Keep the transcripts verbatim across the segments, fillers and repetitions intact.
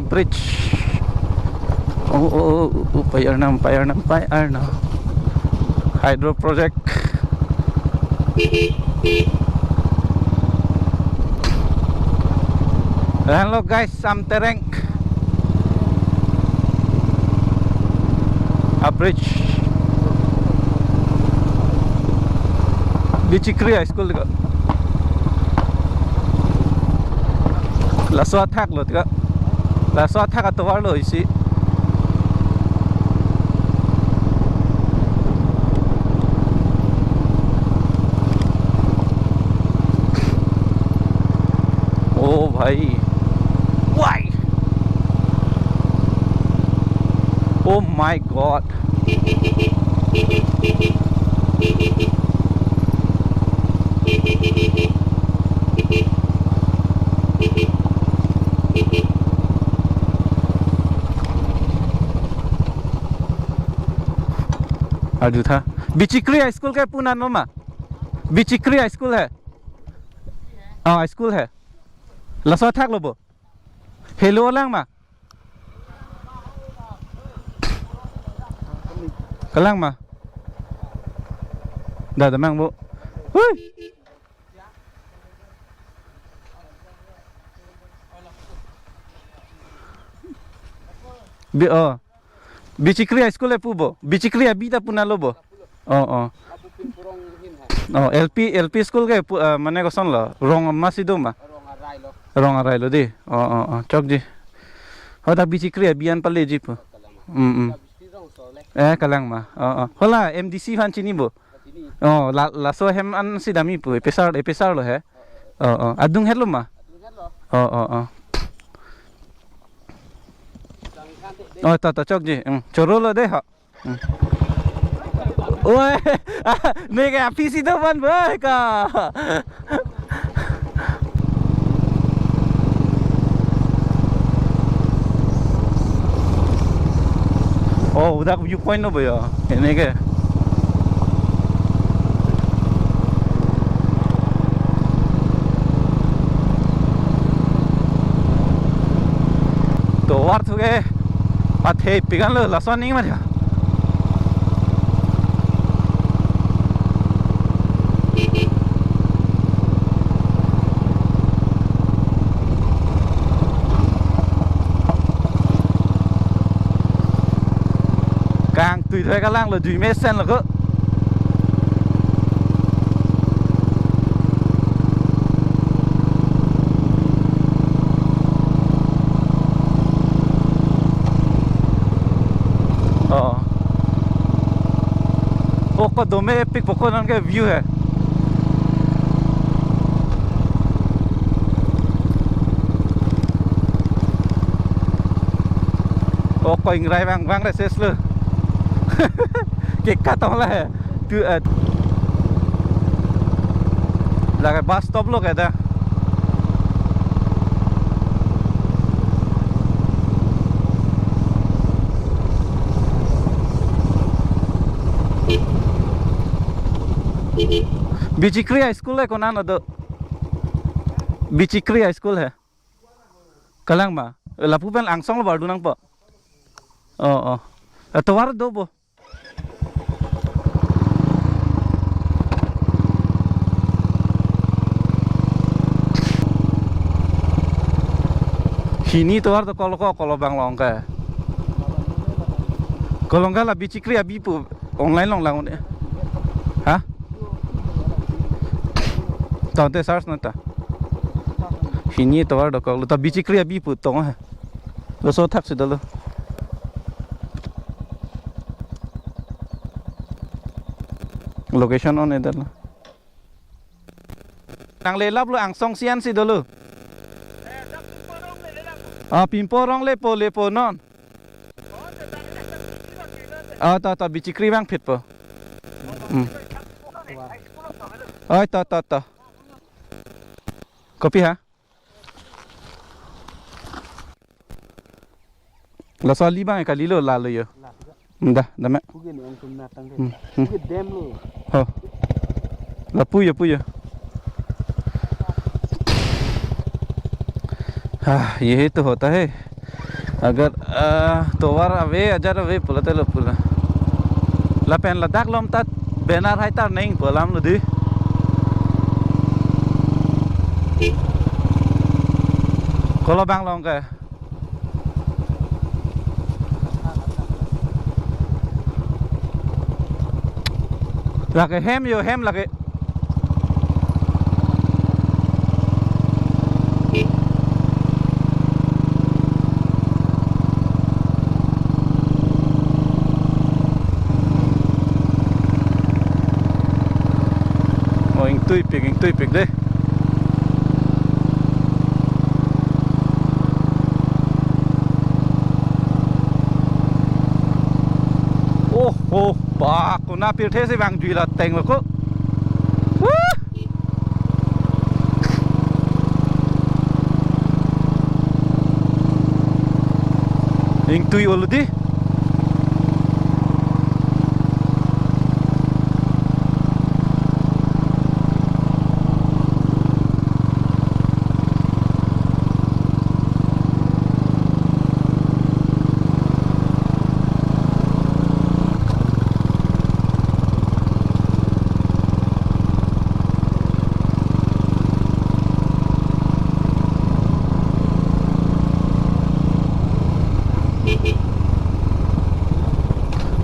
Bridge. Oh, oh, oh, oh, oh, pei arnam, pei arnam, pei arnam. Hydro project. Hello guys, Samtereng. A bridge. Bichikri High School ka. Laso athak lo tika. Laso athak atovar lo isi. Oh bhai. Why? Oh my God. Arju tha. Bichikri High School ke pu nang lo ma? Bichikri High School hai? Oh, high school hai. Laso athak lo bo. Hello, lang ma? Kalang ma? Da, da mang bo. Hui. Bi, oh. Bichikri High School e pu bo. Bichikri abi ta pu nang lo bo. Oh, oh. Oh, L P, L P school ke pu, ah, mane koson lo. Rong ma si do ma? Rong arai lo di. Oh, oh, oh. Chokji. Ho ta Bichikri abi an pale ji pu. Mm, mm. Eh, kalang ma. Oh, oh. Hala M D C aphan chini bo. Oh, la, laso hem an si dami pu. Episar, episar lo he. Oh, oh. Adung het lo ma? Oh, oh, oh. Oh, ta, ta chokji. Hmm. Choro lo de ha. Hmm. Oi, ne ke aphi si do man boy ka. Oh, udak viewpoint lo boy ya. Ini ke. Tovar thu ke pathe pikan lo lason ning ma dia. Kangtui thoi kalang lo, jui mesen lo ko. Oh. Oh, ko dome epic pokok non ke view hai. Oh, ko ingrai vang vang re ses lo. Ke katong la hai. Tu, eh, lake bus stop lo ke ta. Bichikri High School hai konat lo do. Bichikri High School hai. Kalang ma. Lapu pen angsong lo bardu nangpo. Oh, oh. Atovar do bo. Hini tovar dokok lo ko, kolo bang long ke. Kolong ke la Bichikri abi pu online long lang ne. Ha? Tangte search nang ta. Hini tovar dokok lo ta Bichikri abi pu tong ha. Laso athak si dolo. Location on edar lo. Nang lelap lo angsong sian si dolo. Ah, Pimpo rong lepo, lepo non. Ah, ta, ta, Bichikri vangphit po. Hmm. Oi, ta, ta, ta. Kopi ha? Laso ali bang kali lo, lalo yo. Dah, dame. Puke ni ongtum natang de. Hmm, hmm. Puke dam lo. Ho. Lapu yo, pu yo. Ah, ye to hota hai. Agar, eh, tovar ave, ajat ave pulote lo pu la. Lapen ladak lom ta banner hai tarneng pu alam lo dei. Kolo bang long ke. Lake hem jo, hem lake. Oh, ingtuipik, ingtuipik dei. Oh, oh, ba, konat pirthe si vangjui la teng lo ko. Wah! Ingtui already.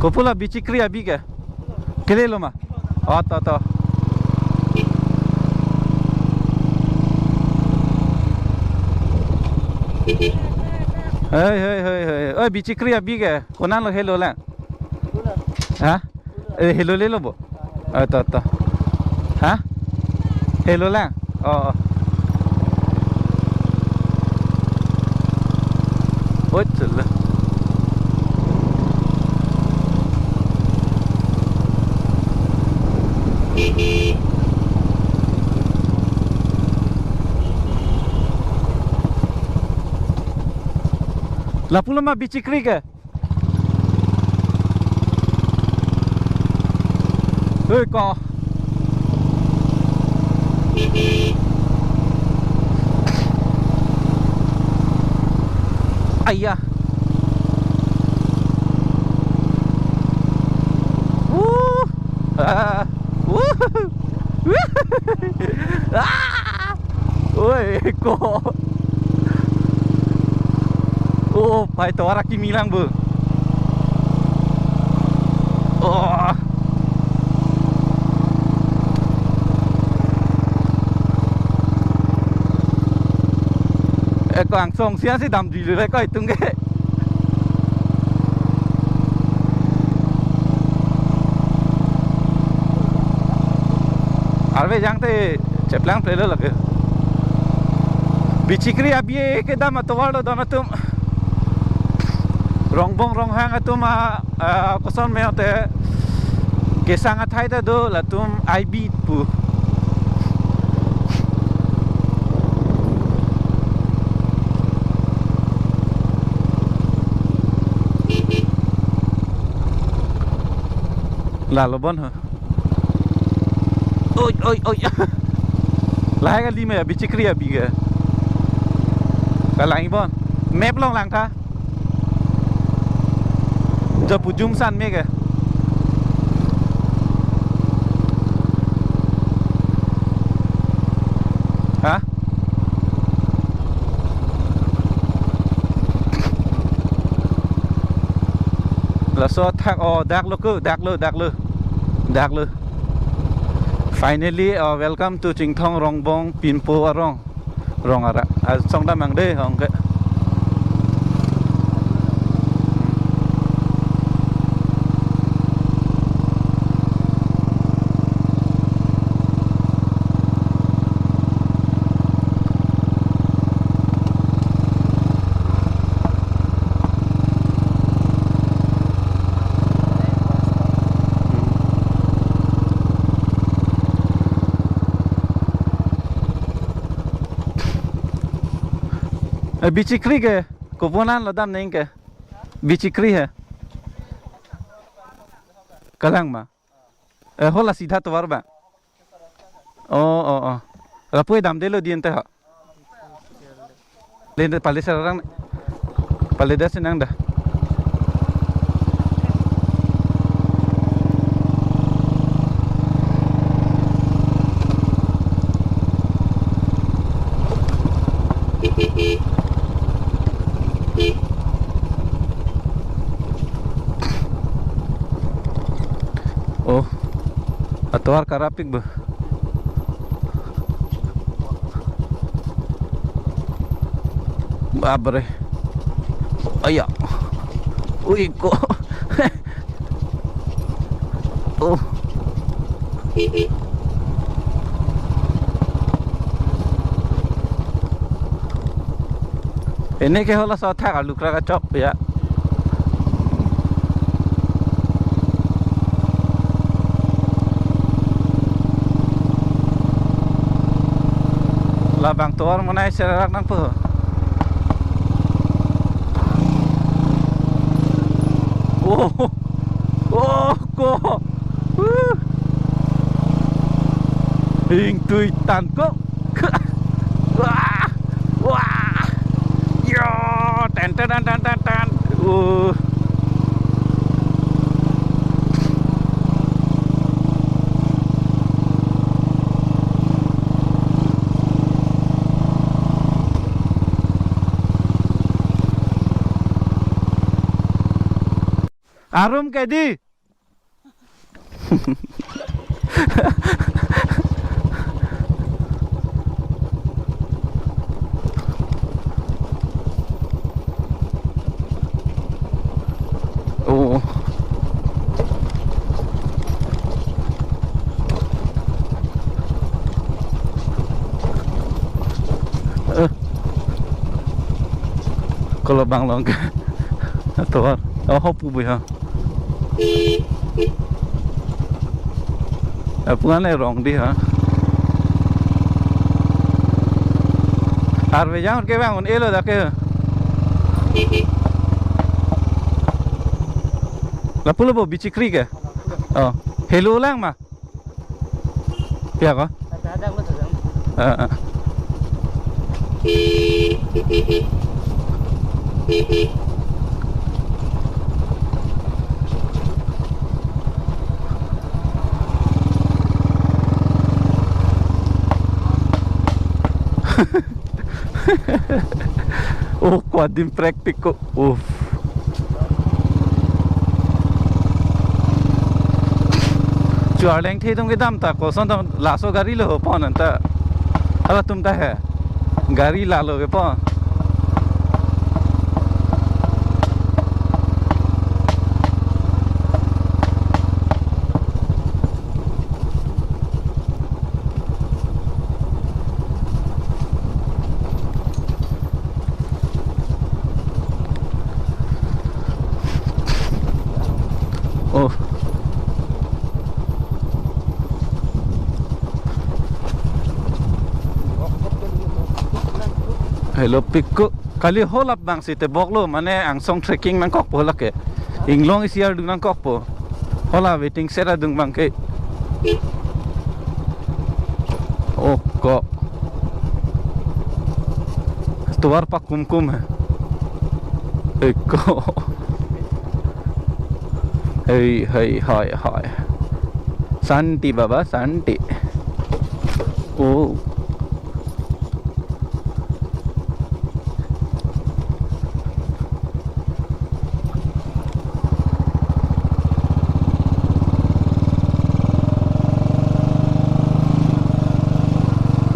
Kopi la Bichikri abi ke? Kele lo ma? Oh, to, to. Hei, hei, hei, hei. Oi, Bichikri abi ke? Konat lo helo lang? Ha? Eh, helo lelo bo? Oh, to, to. Ha? Helo lang? Oh, oh. Oh, chala. Lapu lo ma Bichikri ke? Hei, ko. Aiya. Wuh. Ah. Wuh. Ah. Oi, ko. Oh, pai tovar akimi lang bo. Oh. Eh, ko angsong siang si damjui le ko itum ke. Arve jang te cheplang plelo lake. Bichikri abi kedam atovar lo don atum. Rongbong Ronghang atum a, a, koson me ote kesang athai ta do latum I B pu. Lalo bon ha. Oi, oi, oi. Lahai kali me Bichikri abi ke. Kalang ibon. Map along lang tha. Japu jum san me ke. Ha? Laso athak, oh, dak lo ko, dak lo, dak lo. Dak lo. Finally, uh, welcome to Chinthong Rongbong Pinpo arong. Rong ara. Asong damnang dei, hong ke. Eh, Bichikri ke, kopi an lo damnang ke? Bichikri he. Kalang ma? Eh, hala sidha tovar ba. Oh, oh, oh. Lapu damdelo dien te ha. Lende pali sarang. Pale da sinang da. Oh, atovar karap-ik ba. Babre. Aya. Ui ko. Oh. Ini ke hala sothak alu kra kachok ya. Labang tovar monai serak nangpo. Oh, oh, ko. Uh. Ingtui tan ko. Wah, wah. Yo, ten, ten, ten, ten, ten, ten. Uh. Arum ke di. Oh. Eh. Kolo bang long ke. Atovar. Oh, hopu bu ha. Apungan e rong di ha. Arve jang ke bang un elo dak ke. Lapu lo bo Bichikri ke? Oh, helo lang ma. Pia ko? Ada, ada, ada, ada. Ah, ah. Oh, ko adim praktik ko. Uff. Chuarleng the atum kedam ta koson ta laso gari lo pon anta. Halatum ta he. Gari lalo ke pon. Oh. Helo-pik ko. Kali holap bang si tebok lo, mane angsong trekking nangkokpo lake. Inglong isi ardung nangkokpo. Hola waiting shed adung bang ke. Oh, ko. Tovar pakumkum he. Eh, ko. Hei, hei, hai, hai. Santi, baba, santi. Oh.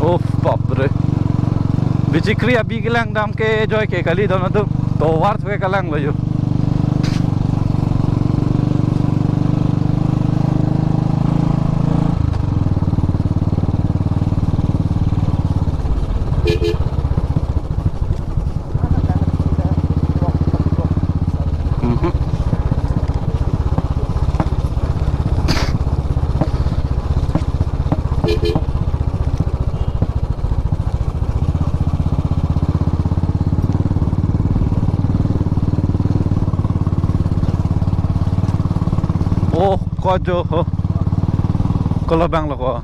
Uff, bapre. Bichikri abi kelang dam ke joy ke kali don atum. Tovar ke kelang lo jo. Mhm. Oh, ko jo ho. Kolo bang lo ko.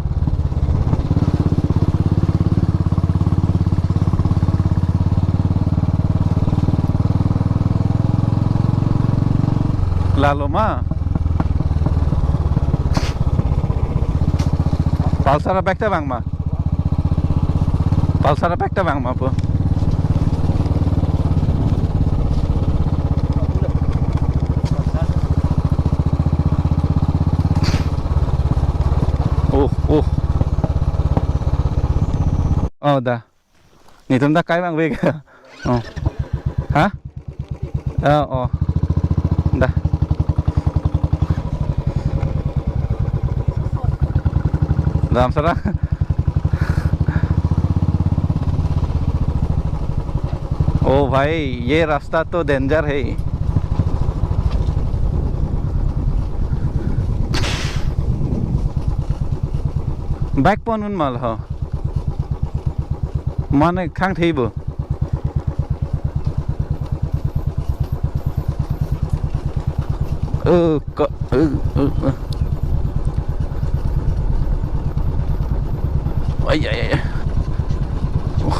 Lalo ma. Pulsar abag ta vang ma. Pulsar abag ta vang ma po. Oh, oh. Oh, da. Netum ta kai vangve. Oh. Ha? Oh, oh. Da. Dam sara. ओ भाई, ये रास्ता तो डेंजर है। Bike pon un mal ho. Mane khang thei bo. Ơ, ko, ơ, ơ, ơ. Ai, ai, ai. Uh.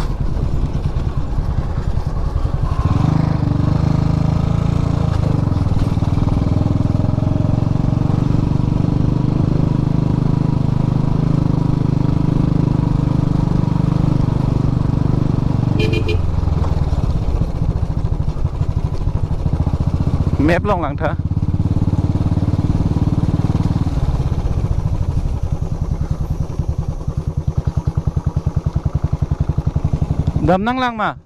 Map along lang tha. Dam nanglang ma?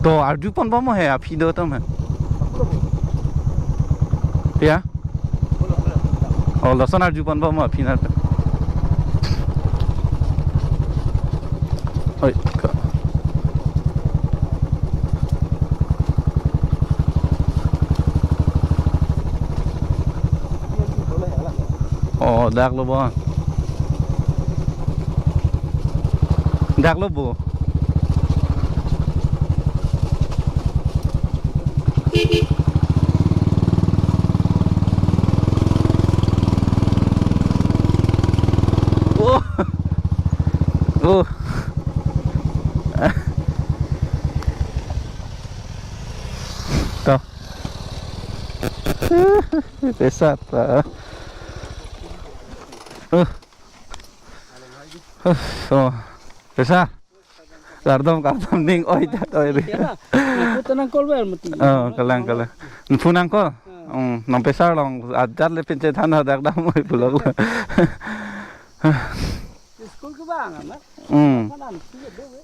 To arju pon bom he aphi do tom he. Ya? Oh, lason arju pon bom aphi na. Oi, ka. Oh, dak lo bo. Dak lo bo. Oh. Oh. To. Pesat, ah. Uh. Uh, so. Pesat. Kardom, kardom ning oi jat oi ri. Ya, aku tenang kol ber mati. Oh, kalang, kalang. Nangphu nangkol. Hmm, nang pesar long ajat le pinche than hadak dam oi pulo. School ke bang, amat. Hmm. Kanan, sih, deh, weh.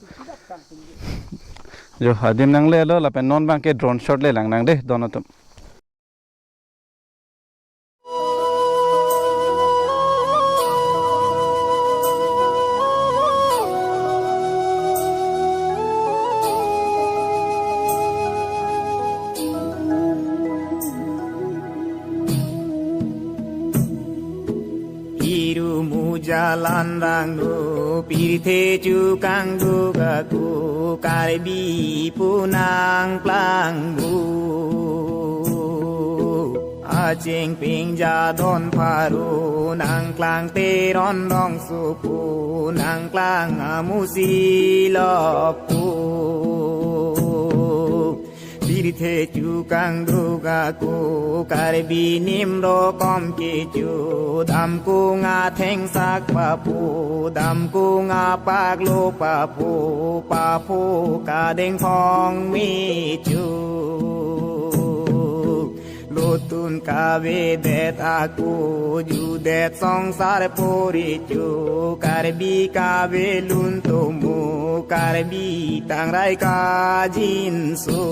Tidak kan, sih. Jo, adim nanglelo lapen non abangke drone shot lelang nang deh, don atum. Iru mujalan rangno pirthe chukangduk ako Karbi pu nangplang mo. Aching ping jadon pharo nangklang Teron rongsopo nangklang amusi lopo. Pirthe chukangduk ako Karbi nim rokom kecho, damkung athengsak papo, damkung apaklo papo, papo kadeng phong mecho. Lotun kavedet ako judet songsar porecho, Karbi kavelun tomo, Karbi tangrai kajinso.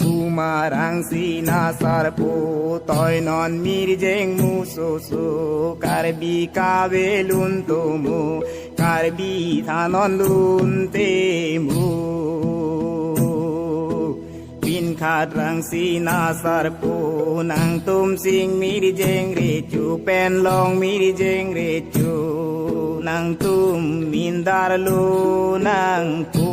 Kumarang sina sarpo toinon mirjeng musoso, Karbi kavelun tomo, Karbi thanon lun temo. Pinkhat rang sina sarpo nangtum sing mirjeng recho, pen long mirjeng recho, nangtum mindar lo nangpo.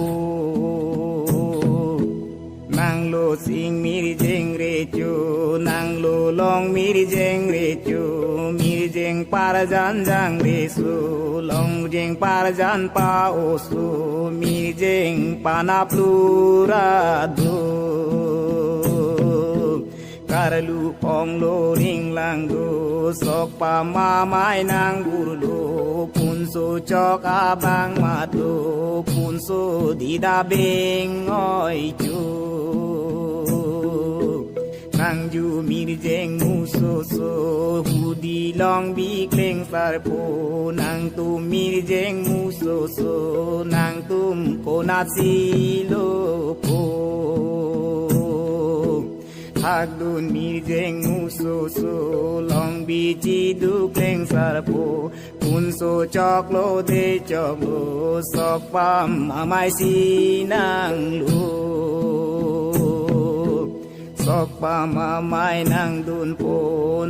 Nanglo sing mirjeng recho, nanglo long mirjeng recho, mirjeng parjan jang reso, longjeng parjan pa-oso, mirjeng panap lura do. Karlu onglo ringlang do, sokpam amei nang burlo, punso chok abang matlo, punso dida beng oi chu. Nangju mirjeng musoso, hudi long bikleng sarpo, nangtum mirjeng musoso, nangtum konatsi lopo. Hakdun mirjeng musoso, long bichi dukleng sarpo, punso choklo de choklo, sokpam amei si nanglo. Sokpam amei nangdunpo,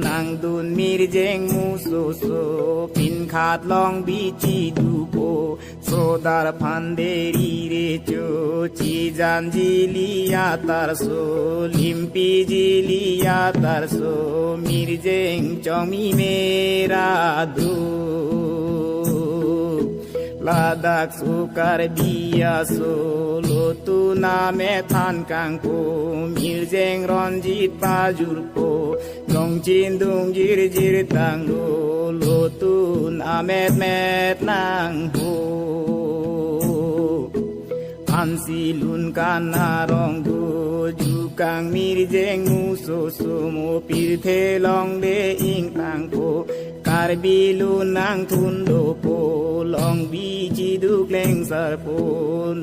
nangdun mirjeng musoso, pinkhat long bichi dupo, sodar phanderi recho, chijan jili atarso, limpi jili atarso, mirjeng chongmi mera do. Ladak sukar biaso, lotu name than kangpo, mirjeng ronjit pajurpo, longchin dungjir jir tanglo, lotu namet met nangho. Ansi lun kan arong do, jukang mirjeng musoso mo, pirthe longde ingtangpo, Karbi lun nangthun dopo, long bichi dukleng sarpo,